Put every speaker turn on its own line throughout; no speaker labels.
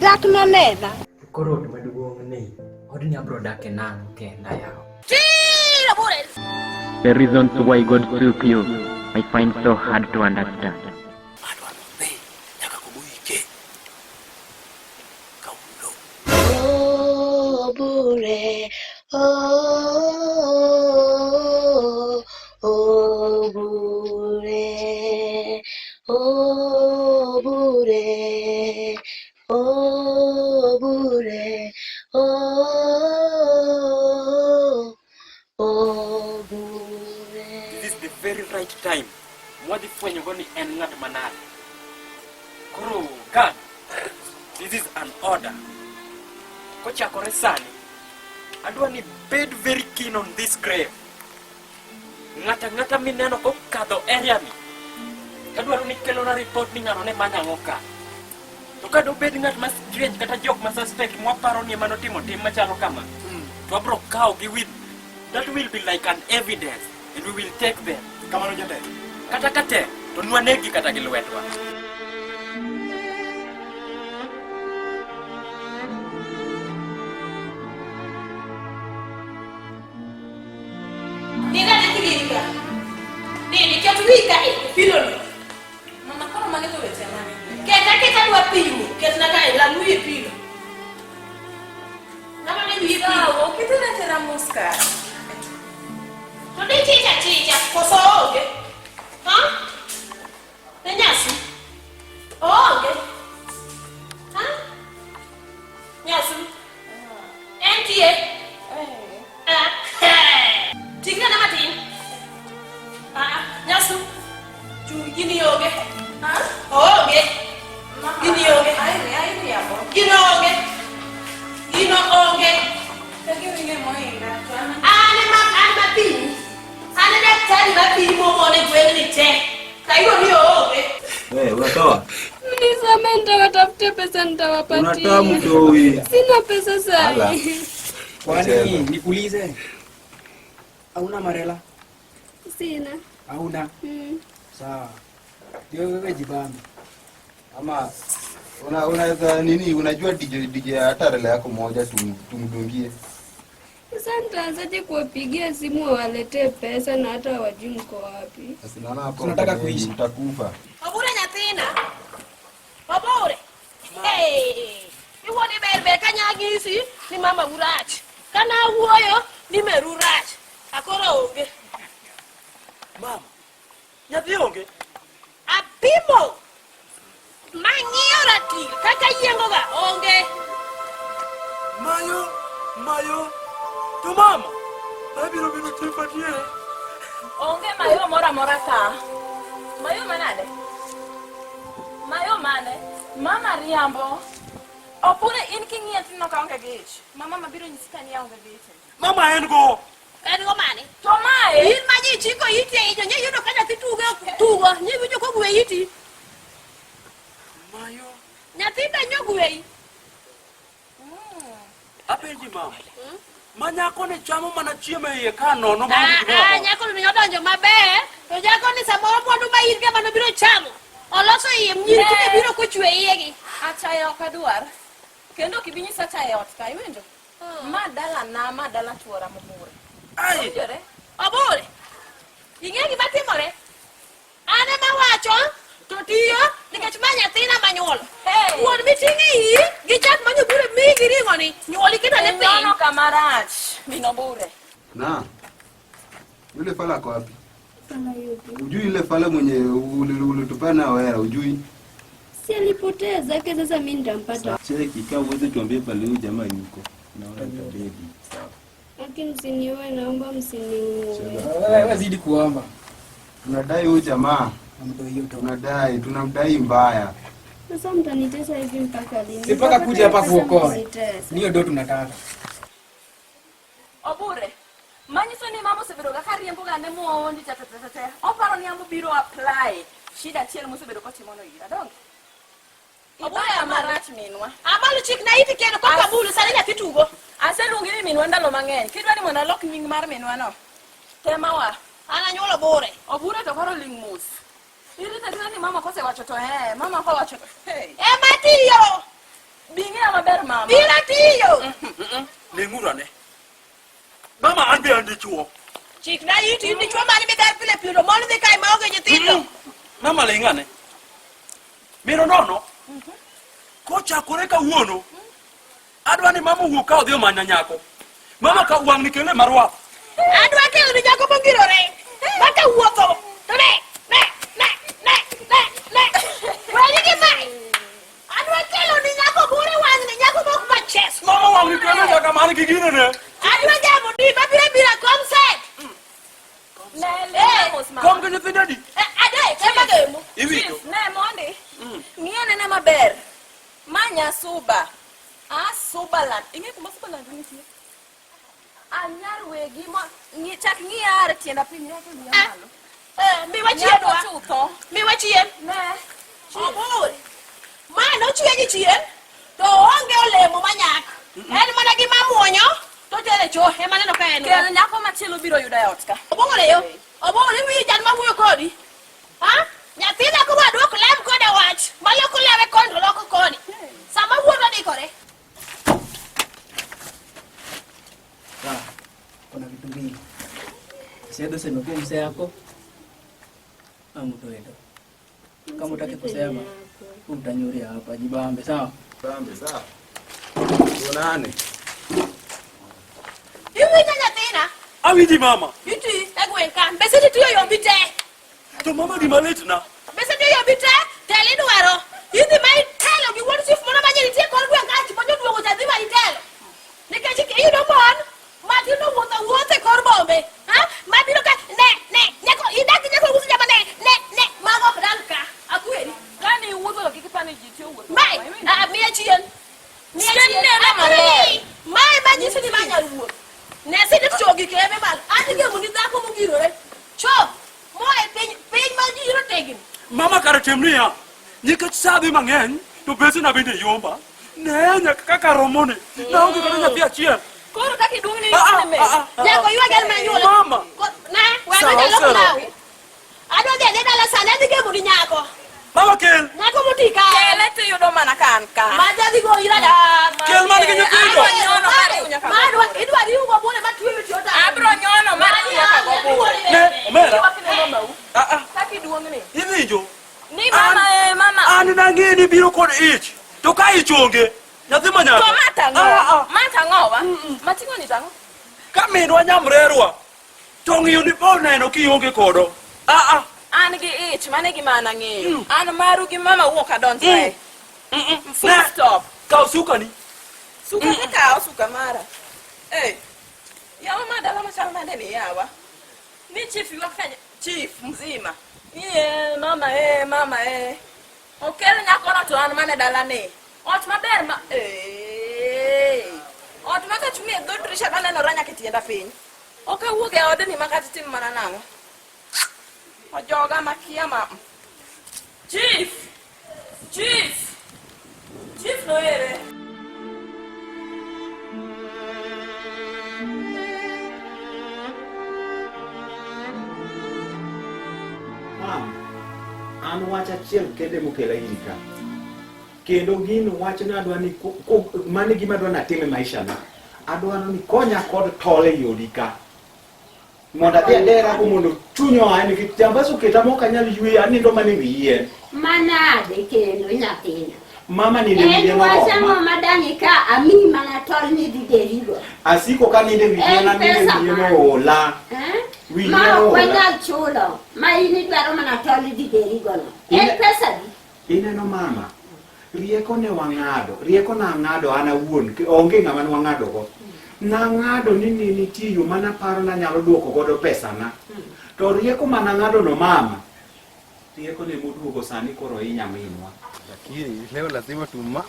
Dak nonena.
Koro ot maduong' ni, odni abro dake nang'o kenda yawa.
Tira bure.
The reasons why God took you, I find so hard to understand.
Adwa nodhi nyaka kumoike. Kawuono.
Obure, oh, obure, obure, obure, oh, obure.
This is the very right time. Mwadhi fwenyogo ni en ng'at manade. Koro God, this is an order. Kochakore sani, adwa ni bed very keen on this grave. Ng'ata ng'ata mineno kokadho area ni, adwaro ni kelona report ni ng'ano ne manyo ang'o ka. To ka dobed ng'at ma strange kata jok ma suspect mwaparo ni ema notimo tim machalo kama, to wabro kawo gi with that will be like an evidence and we will take them.
Kamano jatelo.
Kata ka tek, to nwanegi kata gi lwetwa.
Nina nikilika. Nini ket wiyi ka e pilo no.
Mama koro magi to weche mane?
Keta keta dwa pimo. Ketna kae lal wiyi e pilo. Ng'ama ne wiyi pilo.
Sawa, oketena tera mos kare.
To di chicha chicha koso onge. Ha? Ne nyasi. Onge. Ha? Nyasi. Entie. Ah. Ting'na na matin. Ah, nyasu. Chung gini onge.
Ha?
Onge.
Mama,
Gini onge.
Ai, ai riambo.
Gino onge. Gino onge.
Ka giringe mohinga to an
An ema an mapimi. An e daktari mapimo mon e gweng'ni te. Tayudo ni oonge.
Wewe unatoa?
Mnisamehe, nitawatafutia pesa nitawapatia.
Unatoa mtoi.
Sina pesa
Ala.
sahi.
Kwani nikuulize? Hauna marela?
Sina.
Hauna?
Mm.
Sawa. Ndio wewe jibambe.
Ama una unaweza nini unajua DJ DJ hata rela yako moja tumdungie.
Sasa nitaanzaje kuwapigia simu wawaletee pesa na hata hawajui mko wapi?
Sasa naona hapo
Tunataka kuishi.
Utakufa.
Obure nyathina. Obure. Hey. Iwuon iber ber ka nyagisi ni mama urach. Kana awuoyo ni meru rach. Akoro onge.
Mama, nyathi onge?
Apimo. Mang'iyo ratil kaka yiengoga onge.
Mayo, mayo. To mama, abiro biro tipo adier.
Onge mayo moro amora ka. Mayo manade? Mayo mane? Mama riambo. Opure in king'iyo tineno ka onge gi ich. Mama mabiro nyisi ka ni aonge gi ich.
Mama en go.
En go mane?
To mae
In ma ji chiko iti e icho, nyiyudo ka nyathi tugo tugo, nyiwinjo kogwe iti.
Mayo.
Nyathi be nyogweyi.
Apenji mama. Ma nyako ni chamo mana chiemo e iye ka nono ma onge gimoro
Ah,
amora.
nyako ni odonjo maber, to nyako ni samoro mwandu ma in ga mano biro chamo. Oloso iye nyiri tinde biro kochwe iyegi.
Achaya ok adwar. Kendo ok ibi nyisa achaya e ot ka, iwinjo? Ma dalana, ma dala chuora mobure.
Ai,
Winjore?
Obure. Ing'e gima timore? An ema wacho to tiyo nikech ma nyathina manyuolo.
Hey.
Wuon miting'o e iyi gi chak manyobure miyi gi ring'o ni nyuoli kitane piny.
Inyono kama rach, min Obure.
Na. Yule fala ako wapi?
Fala yupi?
Ujui yule fala mwenye ulitupana na wera, ujui?
Si alipotea zake, sasa mimi nitampata.
Cheki kama uweze tuambie pale huyu jamaa yuko. Naona itabidi. Sawa.
Lakini msiniue, naomba msiniue.
Wewe zidi kuomba.
Tunadai huyu jamaa.
Mtoi hiyo toka.
Tunadai, tunamdai mbaya.
Sasa mtanitesa hivi mpaka lini?
Si mpaka kuja hapa
Pesa
kuokoa.
mnitesa.
Niyo ndio tunataka.
Obure. Manyiso ni mama osebedo ga kariembo ga ne mondi cha cha cha cha. Oparo ni ambo biro apply. Shida achiel mosebedo kotimono ira, donge?
Obure
Ibaya
amalo.
marach minwa.
Amalo chikna iti kendo koka bulu sani nyathi tugo.
Aseluongi ni minwa ndalo mang'eny. Kidwa ni mondo alok nying mar minwa no. Tema wa.
An anyuolo bure.
Obure to koro ling' mos. Irito arita ni mama kosewacho to mama kowacho to hey.
Ema tiyo.
Bing'e maber mama.
Biro tiyo.
Ling'uru ane. Mama an be an dichuo.
Chikna iti in dichuo mane midhar pile pile to mon dhi kae maonge nyithindo.
Mama ling' ane. Miro nono. Kochakore kawuono, adwa ni mama owuog ka odhi omanya nyako. Mama ka wang' ni kele marwath.
Adwa kelo ni nyako mongirore. Maka wuotho. To ne, ne, ne, ne, ne, ne. Weri gi mae. Adwa kelo ni nyako bure wang' ni nyako mok maches.
Mama wang' ni kele nyaka man gi gine ne.
Adwa jamo di mabiro biro kom set.
Ne, le mos mama.
Kom gi nyithindo adi?
Adek, ema gemo.
Iwinjo?
Chief, ne mondi. Ng'i anena maber. Ma nyasuba. A Subaland. Ing'e kuma Subaland nitie? Anyar wegi ma ng'i chak ng'i are tienda piny nyaka ng'i malo.
Eh, miwa chien
Nyako
wa.
chutho.
Miwa chien.
Ne.
Obur. Ma nochwe gi chien to oonge olemo manyak. En mana gi mamuonyo to tere cho ema neno ka en.
Kel nyako machielo biro yudo e ot ka.
Obore yo. Obore wiyi jan ma wuoyo kodi. Ha? Nyathina ko wadwok lem koda wach. Maloko lewe koni to loko koni. Sama wuono dikore.
Sawa. Kuna vitu mbili. Sedo sema kwa mzee yako ama utoenda. Kama utaki kusema utanyuria hapa jibambe sawa?
Bambe sawa. Tuonane.
Iwinjo nyathina?
Awinji mama.
Iti e gweng' ka. Mbese tiyo yombi te.
To mama gima litna.
Mbese tiyo yombi te. Tel idwaro. Idhi ma itelo gi wuon chief moro ma nitie kor gweng' ka chi monjo duogo cha dhi ma itelo. Nikech iyudo mon ma tinde wuotho awuotha e kor bombe. Ha? Ma biro ka ne ne nyako idak gi nyako uso jama ne ne ne mago ok dal ka. Akweri.
Kani iwuotho to kik ipani ji tiyo wuotho.
Mae, ah, miya chien. Miya
Chien
chien.
neno maler.
Akweri. Mae ma nyisi ni ma nyar wuoth. Ne sidi chogi kebe malo. Adhi gemo ni dhako mogirore. Cho. Moa e piny piny ma ji yudo tegni.
Mama kare tim niya. Nikech sa dhi mang'eny to pesena bende yomba. Ne nyaka kaka romone. Naonge kata nyathi achiel.
Koro kaka iduong' ni
Ah, ah,
ine
ah, ah,
Nyako ywag en manyuola.
Mama.
Ne, we
Sawa,
adwa jaloko
osero.
law. Adwa dhi adhi dala sani adhi gemo ni nyako.
Mama kel.
Nyako moti ka.
Kele tiyudo mana ka an ka.
Ma jadhi go ira da.
Kel man gi nyithindo.
Abro nyono mar riw nyaka
Ma adwa idwa riw go bune ma twe miti ota.
Abro nyono mar riw nyaka go bure.
Ne, omera.
Iywak ne mamau.
Ah, ah.
Kaka iduong' ni.
Iwinjo?
Ni mama eh mama.
An nang'e ni biro kod ich. To ka ich onge, nyathi ma nyako.
To ma tang'o?
Ah, ah.
Ma tang'o wa? Mating'o ni tang'o?
Ka minwa nyamrerwa, to ng'iyo ni oneno kionge kodo. Ah, ah.
An gi ich, mano e gima an ang'eyo. An maru gi mama wuok adonjre. Full
Ne.
stop.
Kaw sukani.
Suka te kaw suka mara. Eh. Yawa ma dala machal nade ni yawa. Ni chief ywak kanye? Chief mzima. Ni eh mama eh mama eh. Okel nyakono to an mana e dala ni. Ot maber ma eh. Ot ma kachung' e dho dirisha tanenora nyaka e tienda piny. Ok awuog e odni ma kata tim mana nang'o. Ojoga makia ma. Chief! Chief! Chief no ere?
Mam, an wach achiel kende mokela iri ka. Kendo gino wach nadwa ni mano e gima adwa natim e maisha na. Adwaro ni konya kod tol ei odi ka. Mondo adhi aderago mondo chunya oa nikech jambas oketa mok anyal yweyo anindo mana e wi yien.
Manade kendo nyathina.
Mama nindo e wi
En
yien
wach ang'o
oroma.
ma dang' ika amiyi mana tol ni dhi derigo?
Asiko ka nindo e wi yien
En
anindo e
pesa
wi yien
mane?
oola.
Eh?
Wi
Ma
yien
ok
oola.
wanyal chulo ma in idwaro mana tol idhi derigo no. En pesa di?
Ineno mama, rieko ne wang'ado, rieko nang'ado an awuon, onge ng'ama ne wang'ado go. Nang'ado ni ne nitie yo manaparo nanyalo duoko godo pesana. To rieko manang'ado no mama, rieko ne moduogo sani koro hinya minwa.
Lakini leo lazima tuma.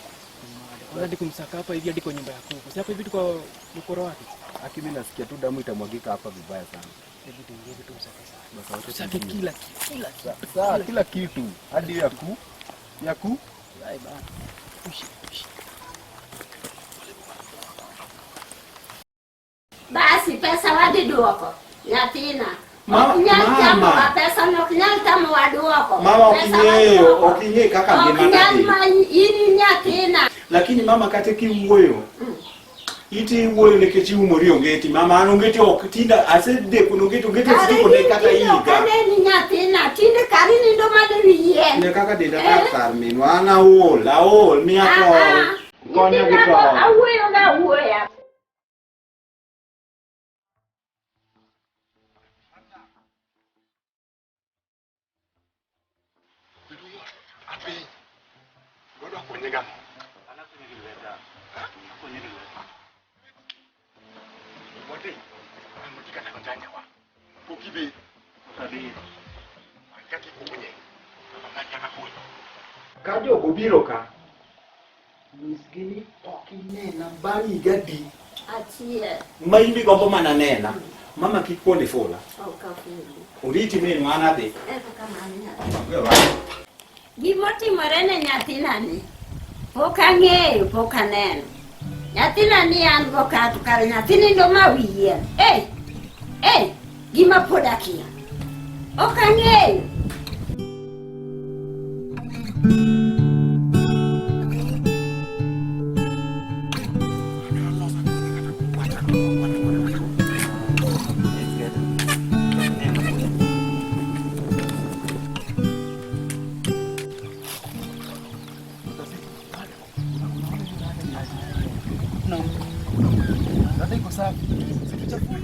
Kwanza hadi kumsaka hapa hivi hadi kwa nyumba ya kuku. Si hapa hivi tuko mkoro wake.
Aki mimi nasikia tu damu itamwagika hapa vibaya sana.
Hebu tuingie tu tumsake sana.
Basi wacha
Tusake
tuingie.
kila kitu, kila kitu.
Sawa, kila kitu hadi ya ku ya ku
Ai bana. Ushi, ushi.
Basi pesa wadhi duoko nyathina.
Mama-
Ok nyal
mama.
tamowa pesa no ok nyal tamowa duoko.
Mama ok
Pesa
ing'eyo,
waduoko.
ok ing'e kaka
Ok
ngimana
nyal
dhi.
ma in nyathina.
Lakini mama kata kiwuoyo iti iwuoyo nikech iumori ongeti mama an ongeti ok tinda asedeko nongeti ongeti osetieko ne kata higa.
Aneni nyathina, tinde kari nindo mana e wi yien.
Ne kaka denda kar kar minwa an aol aol miya tol. Konya gi tol.
Awuoyo ga awuoya.
Ka jogo biro ka, nyisgi ni ok inena bang' higa adi
Achiel.
ma in igombo mana nena. Mama kik kuond ifula.
Ok afuli.
Oriti minwa an adhi.
Erokamano nyathi. Gimotimore ne nyathinani pok ang'eyo, pok aneno. Nyathina ni an go ka to kare nyathi nindo ma wi yien. Ei, ei, gima pod akia. Ok ang'eyo.
Dada iko safi. Situchafue.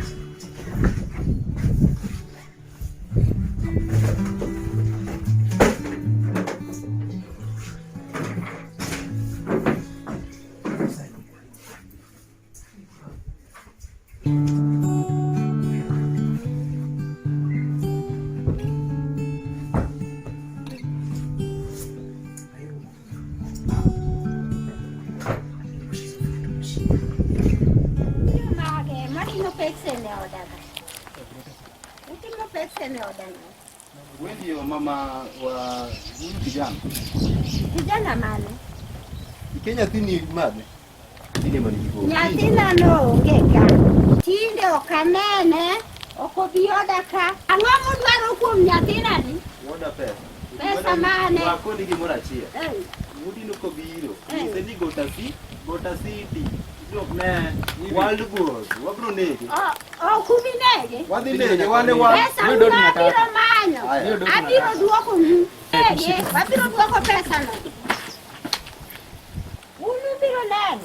Mage, matimo pesa e oda ka. Utimo pesa e oda no.
Wewe ndio mama wa huyu kijana.
Kijana mane?
Ike nyathini madhe? Tinde man gi
Nyathina no onge ka. Tinde ok anene, ok obi oda ka. Ang'o mudwaro kuom nyathina ni?
Wuoda pesa.
Pesa mane?
Wakoni gimoro achiel.
Eh,
Wuodi no kobiro.
Eh.
Nyise ni gota si, gota city. Ibiro ne World Boss. Wabro nege.
Ok ubi nege.
Wadhi nege wane wa.
Pesa una abiro manyo. Abiro duoko nu. Nege, wabiro duoko pesa no. Un ubiro neno.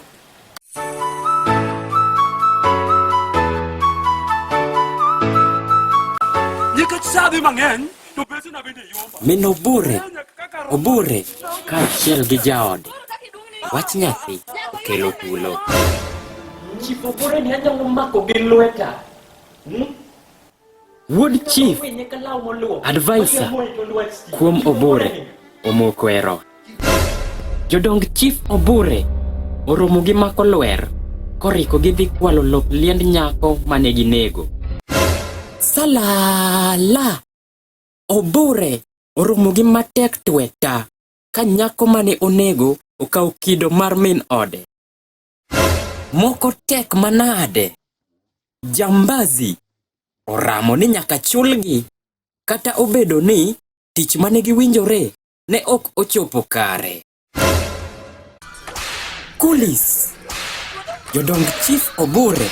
Nikech sa dhi mang'eny to pesena bende yomba.
Min Obure, Obure kaachiel gi jaode. Wach nyathi okelo tulo.
Chief Obure ni anyalo mako gi lweta.
Wuod chief advisor kuom Obure omoko e roho. Jodong chief Obure oromo gi mako lwer koriko gidhi kwalo lop liend nyako mane ginego. Salala! Obure oromo gi matek tweta ka nyako mane onego okawo kido mar min ode. Moko tek manade. Jambazi oramo ni nyaka chulgi kata obedo ni tich mane giwinjore ne ok ochopo kare. Kulis Jodong Chief Obure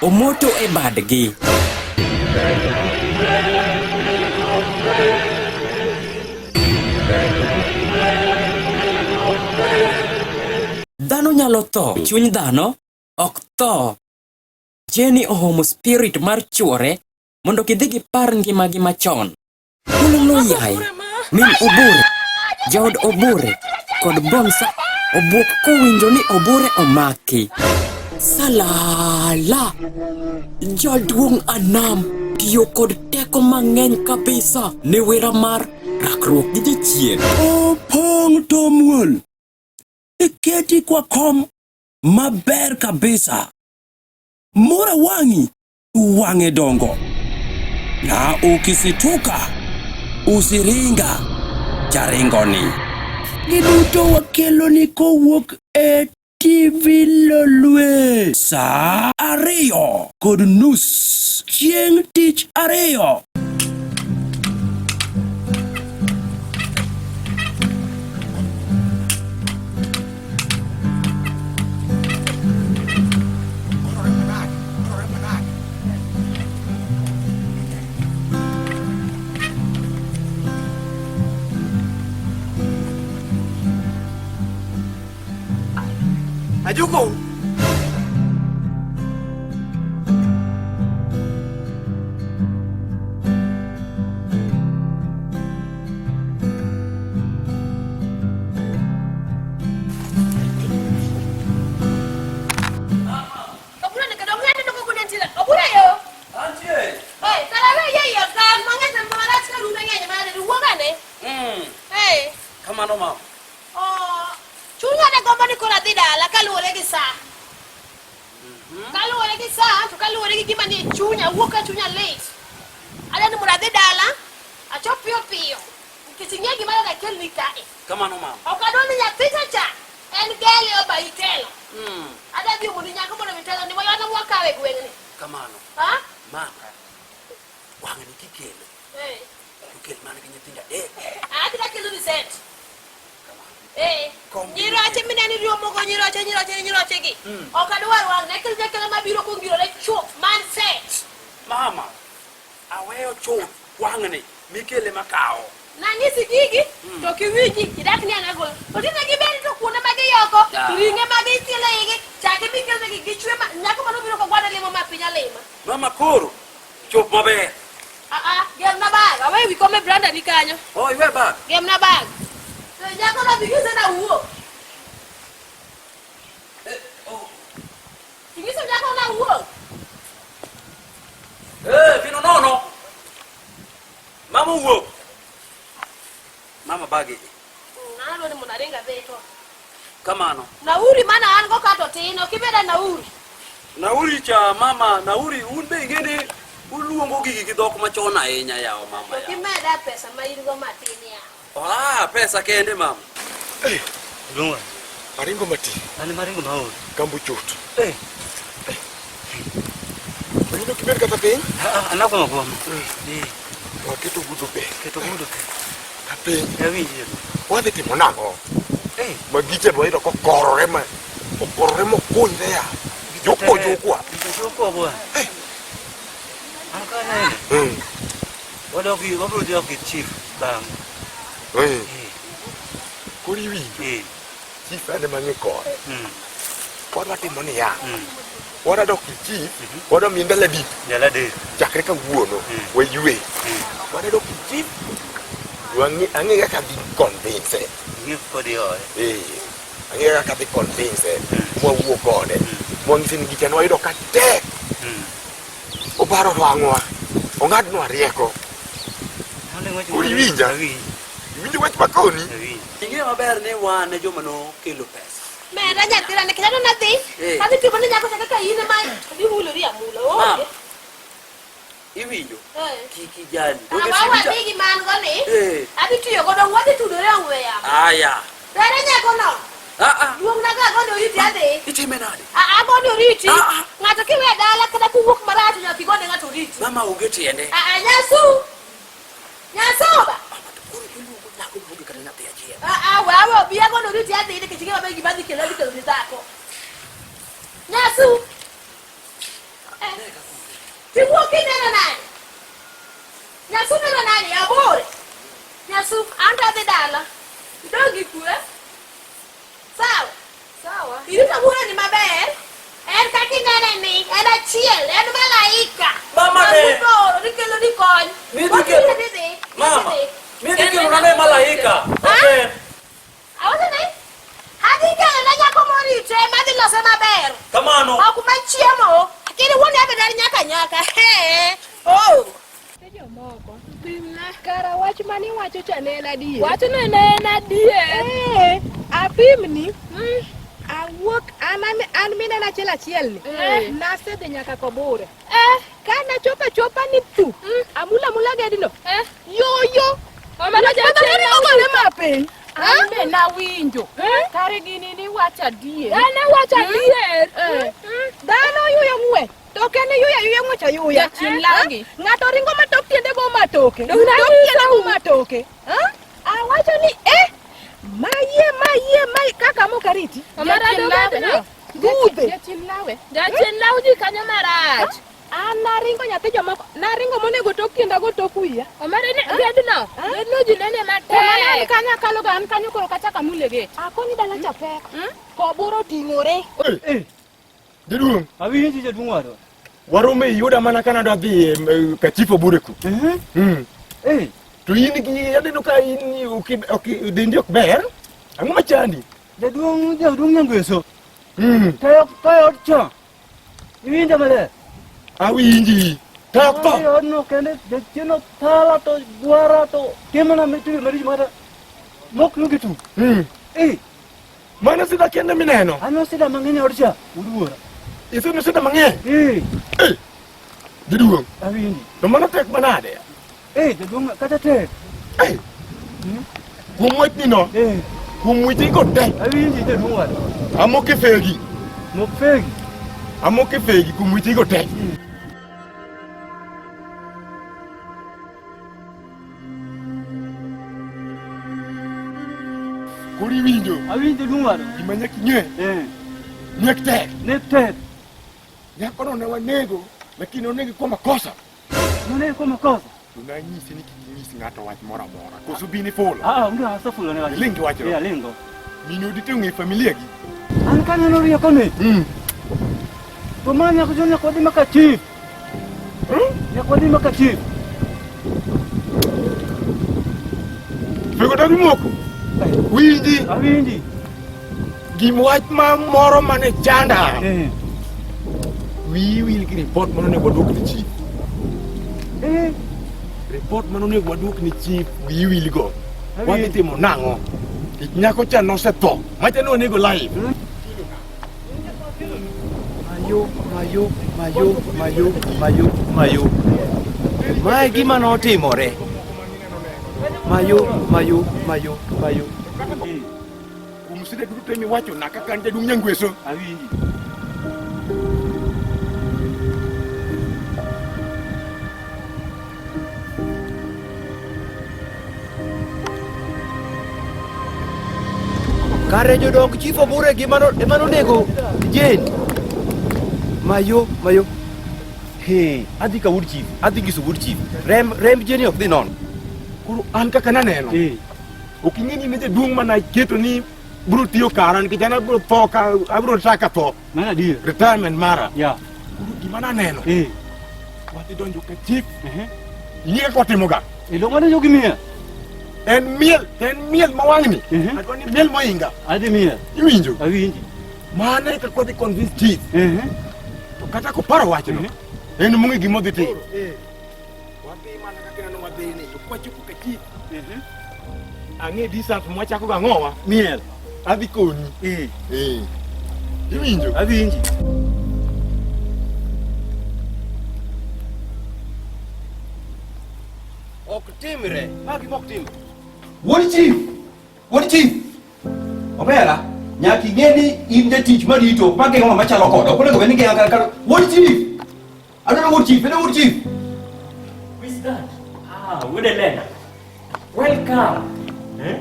omoto e badgi. Dhano nyalo tho, chuny dhano ok tho. Jenny ohomo spirit mar chuore mondo gidhi gipar ngimagi machon. Kulolo yaye, min Obure, jaod Obure kod Bonsa obwok kowinjo ni Obure omaki. Salala! Jaduong' Anam tiyo kod teko mang'eny kabisa ne wera mar rakruok gi jachien.
Opong' to muol. Iketi kwa kom maber kabisa. Mora wang'i wang'e dongo. Na ukisituka usiringa jaringoni. Giduto wakeloni kowuok e TV Lolwe saa 2:30 chieng' tich ariyo.
Ajuko.
Obura ni kadong ng'ani noko kunen tira. Obura yo.
Antie.
Eh, kala we ye yo ka mang'eny marach ka rume ng'eny mana ni wuoga ne. Eh.
Kamano mama.
Oh, chunya ne gombo ni koro adhi dala kaluwore gi saa. Kaluwore gi saa to kaluwore gi gima nie chunya, wuok ka chunya lit. Adwa ni mondo adhi dala, achop piyo piyo. Nikech ing'e gima dwa akelni kae.
Kamano mama.
Ok adwa ni nyathi cha en gele oba itelo. Adwa dhi mondo nyako mondo mitelo ni waywana mwakawe e gweng'ni.
Kamano.
Ha?
Mama. Wang'ni kikelo.
Eh.
To kel mana gi nyithindo adek.
Adhi akelo ni set. Eh. Nyiroche mineno iriomogo nyiroche nyiroche nyiroche gi. Ok adwar wang' ne kel jakelo mabiro kongirore chuth man set.
Mama. Aweyo chuth wang'ni mikele makawo.
Nanyisi gigi to kiwinji idak ni an agolo. To tinde gibed to kuonde ma giyoko, ring'e ma gitielo igi, chake mikelonegi gichwe ma nyako manobiro kogwada limo ma piny alima.
Mama koro chop maber.
Ah ah, gemna bag. Awe wi kome branda ni kanyo.
Oh, iwe bag.
Gemna bag. To nyako no bigise na wuok. Inyiso nyako na wuok.
Eh, vino nono. Mama wuok. Mama bagi.
Nalo ni munaringa veto.
Kamano.
Nauri mana an go kato tin, ok ibeda nauri.
Nauri cha mama, nauri un be ing'e uluongo gigi gi dhok machon ahinya yawa mama
To
ya.
kimeda pesa ma in go matin ya.
Ah, pesa kende mama.
Lunga.
Aringo mati.
Ani maringo maol.
Kambo chot. Eh. Oyudo kibet kata piny?
Anakwamo kwamo.
Waketo budho be.
Keto budho.
Kapiny.
Awinji.
Wadhi timo nang'o? Magiche be wayudo kokorore ma okorore mokunyre ya. Jokwa jokwa.
Jokwa bwana. An ka nene. Wadok wabiro dok gi chief bang'.
Eh. Koro iwinjo. Chief ane mang'e kode. Wadwa timo niya. Wadwa dok ir chief, wadwa miye ndalo adek.
Ndalo adek.
Chakre kawuono, waywe. Wadwa dok ir chief, wang'e ang'e kaka adhi convince.
Ing'e kod ihoye.
Eh. Ang'e kaka adhi convince. Mwawuo kode. Mwang'ise ni gicha nwayudo ka tek. Oparo wang'wa. Ong'adnwa rieko. Koro iwinja? Iwinjo wach makoni?
Ing'e maber ni wan e joma nokelo pesa.
Meda nyathina nikech aneno nadhi.
Eh.
Adhi timo ni nyako cha kaka in ema idhi hulori amula.
Mama.
Onge.
Iwinjo?
Eh.
Kik ijali.
Awa wadhi gi man go ni.
Eh.
Adhi tiyo godo wadhi tudore ong'we yamo.
Aya.
Tere nyako no.
Ah ah.
Luongna ga agoni oriti adhi.
Itime nade?
Ah agoni oriti. Ng'ato kiwe dala kata kuwuok marach nyaka igone ng'ato oriti.
Mama onge tiende.
Ah ah nyasu. Nyasuba.
Nyako maonge kata nyathi achiel.
Ah ah we awe obi agoni oriti adhi nikech ing'e maber gima dhi kelo adhi kelo ni dhako. Nyasu. Eh. Tiwuok kineno nade? Nyasu neno nade? Abor. Nyasu, an to adhi dala. Idong' gi kwe. Sawa.
Sawa.
Irito wuoroni maber. En kaka inene ni, en achiel, en malaika.
Mama ne.
Mabiro ni kelo ni kony.
Midhi
Wakile
kelo-
ni dhi.
Mama.
Idhi.
Midhi kelo nane malaika. Okay.
Awacho ni, adhi kelo ne nyako morite madhi lose maber.
Kamano.
Ok machiemo. Lakini wuon yabe dar nyaka nyaka. He. Oh.
Jomoko kara wach mane iwacho cha ne en adier.
Wachno ne en adier.
Eh, apimni awuok an minena achiel achiel ni
Eh.
nasedhi nyaka Kobure. Kanachopo achopa ni thu amula amula gedno yoyo
Omera jachien
ogore mapiny.
An
be nawinjo kare gini niwacho adier.
An awacho adier.
Eh. Dhano yuyo ng'wech to ok en yuyo ayuya ng'wech ayuya.
Jachien lagi.
Ng'ato ringo matok tiende go matoke.
Dong'
Tok
nanyisou.
tiende go matoke. Ah? Awacho ni eh mayie mayie may kaka mok ariti.
Omera
Jachien
dog
lawe,
gedno.
Gudhe.
Jachien lawe. Jachien lawo ji kanyo marach.
An naringo nyathi jomoko, naringo monego tok tienda go tok wiya.
Omera ne gedno, gedno ji nene matek.
Kuma ne an kanyo akalo ga an kanyo koro kachako amule gate. Akoni dala cha pek. Koburo oting'ore.
Jaduong'.
Awinji jaduong' wadwa.
Waromo iyuda mana ka nadwa dhi ka chief Obure ku.
Eh.
To in gi aneno ka in ok dendi ok ber. Ang'o machandi?
Jaduong' jaduong' Nyangweso. Tayo tayo cha. Iwinja maler.
Awinji. Tayo tho.
Tayo odno kende jachien othala to gwara to timona mitime maricho makata mok luongi tu. Eh.
Mano sida kende mineno.
Ano sida mang'eny e od cha, wuod wuora.
Iseneno sida mang'eny?
Eh.
Eh. Jaduong'.
Awinji.
To mano tek manade?
Eh, jaduong' kata tek.
Eh. Kuom wachni no.
Eh.
Kuom weche go te.
Awinji jaduong' wadwa.
Amoko e fegi.
Mok fegi.
Amoko e fegi kuom weche go te. Koro iwinjo.
Awinjo jaduong' wadwa.
Gima nyaka ing'e.
Eh.
Nek tek.
Nek tek.
Nyakono ne wanego, lakini onege kuom makosa.
Nonege kuom makosa.
To nanyisi ni kik inyis ng'ato wach moro amora. Koso bin ifulo.
Ah, onge asefulo ne wach.
Iling gi wachno.
Eh, alingo.
Min odi to ong'e familia gi.
An kaneno rieko ni. To ma nyaka jo nyaka wadhi maka chief. Nyaka wadhi maka chief.
Fego dagi moko. Winji.
Awinji.
Gim wach ma moro mane chanda. Wiyi wil gi report mane onego waduok ni chief.
Eh.
Report mane onego waduok ni chief wiyi wil go. Wadhi timo nang'o? Nikech nyako cha nosetho. Macha ne onego live.
Mayo, mayo, mayo, mayo, mayo, mayo. Mae gima notimore. Mayo, mayo, mayo, mayo.
Kuom sida duto te miwacho na kaka an jaduong' Nyangweso.
Awinji.
Kare jodong chief Obure gi ema nonego Jane. Mayo, mayo. He, adhi ka wuod chief, adhi nyiso wuod chief. Remb, remb Jane ok dhi nono.
Koro an kaka naneno. Ok ing'e ni ne jaduong' mana keto ni biro tiyo kara nikech an abiro tho ka abiro taka tho.
Mano adier.
Retirement mara.
Yeah.
Koro gima naneno. Wadhi donjo ka chief. Ing'e kaka watimoga.
Iluongo ni jogi miel.
En miel, en miel ma wang'ni. Adwa ni miel mohinga.
Adhi miel.
Iwinjo?
Awinji.
Mano e kaka wadhi convince chief. To kata koparo wachno, en mong'e gima odhi timo. Wadhi mana kaka ineno wadhi ni, to kwachopo ka chief. Ang'e distance mwachako go ang'owa?
Miel.
Adhi konyi. Eh. Iwinjo?
Awinji.
Ok timre. Ma gima ok timre. Wuod chief. Wuod chief. Omera, nyaka ing'e ni in jatich marito ma geng'o ng'ama chalo koda. Ok onego bed ni geng'a kar kar. Wuod chief. Adwaro wuod chief, ene wuod chief.
Who is that? Ah, Wuod Elena. Welcome. Eh?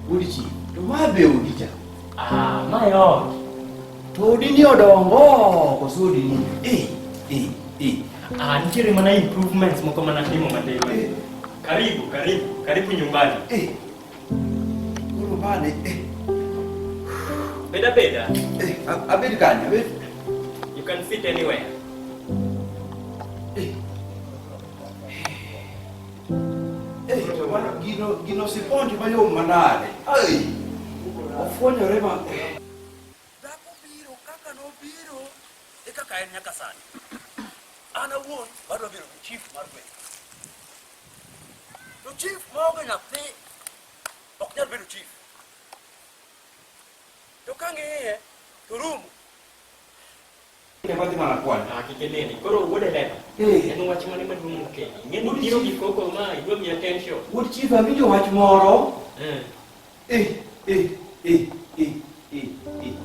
Wuod chief. To ma be odi cha.
Ah, my ot.
To odi ni odongo koso odi ni? Eh, eh, eh.
Ah, nitiere mana improvements moko mana timo matin. Karibu, karibu, karibu nyumbani.
Eh. Koro mane eh.
Beda beda.
Eh, abed kanye? Abed.
You can sit anywhere.
Eh, to mano gino gino siponji mayom manade. Ai. Ofwonyore ma.
Kaka nobiro e kaka en nyaka sani. An awuon adwa bedo gi chief mar gweng'. To chief maonge nyathi ok nyal bedo chief. To ka ng'iye to rumo.
Wadhi mana kwan.
Ah, kik inini. Koro wuod Elena.
Eh.
En wach mane maduong' mokeli. Ing'e ni biro gi koko ma idwa miya tension.
Wuod chief awinjo wach moro.
Eh.
Eh, eh, eh, eh, eh, eh.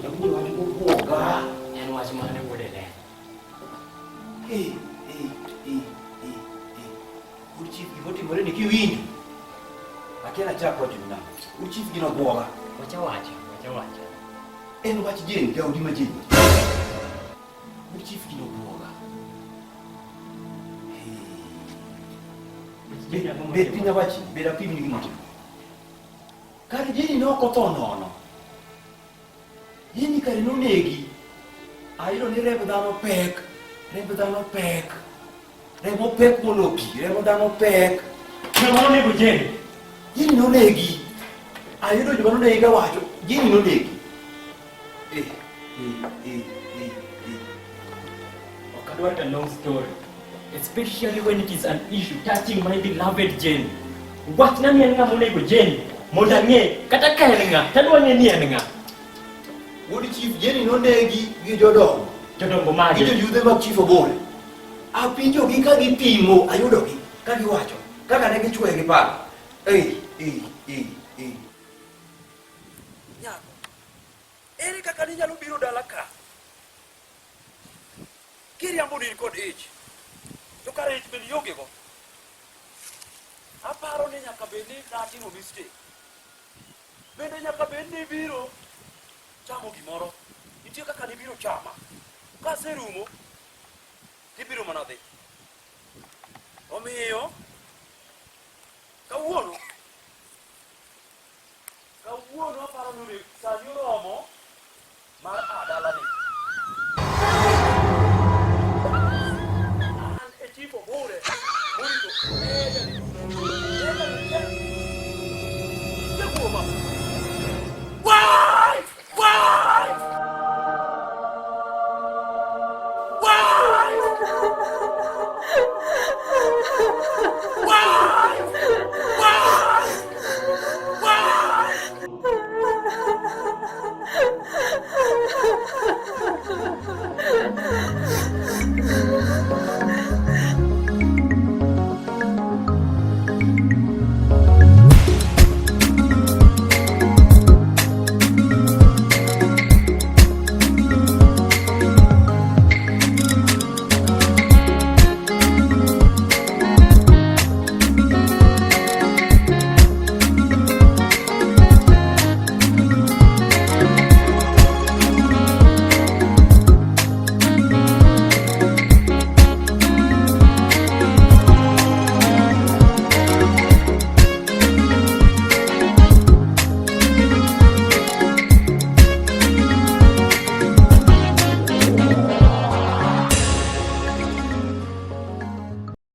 Awinjo wach mobuoga.
En wach mane wuod Elena?
Eh, eh, eh, eh, eh. Wuod chief gimotimore ni kiwinjo. Akia nachak wacho ni nang'o. Wuod chief gino buoga.
Wacha wacha. Wacha wacha.
En wach Jane, jaodi ma Jane. Wuod chief gino buoga. Bed piny awachi, bed apimni gima otimo. Kar Jane ne ok otho nono. Jane kare nonegi. Ayudo ni remb dhano pek, remb dhano pek. Remo pek molo pi, remo dhano pek.
Ng'ama nonego Jane?
Jane nonegi. Ayudo joma nonegi kawacho, Jane nonegi. Eh, eh, eh, eh, eh.
Ok adwar a long story. Especially when it is an issue touching my beloved Jane. Wachna ni en ng'ama onego Jane mondo ang'e kata ka en ng'a, tadwa ng'e ni en ng'a.
Wuod chief Jane nonegi gi jodongo.
Jodongo mage?
Gi joyudhe mag chief Obore. Apinjogi ka gipimo, ayudogi ka giwacho kaka ne gichwoye gi pala. Ei, ei, ei, ei.
Nyako, ere kaka ninyalo biro dala ka? Kiriambo ni in kod ich. To kare ich bende ionge go. Aparo ni nyaka bed ni natimo mistake. Bende nyaka bed ni ibiro chamo gimoro. Nitie kaka nibiro chama. Kaserumo, tibiro mana dhi. Omiyo, kawuono, kawuono aparo ni sani oromo mar a dalani. An e chief Obure, morito. Nitie kuoma.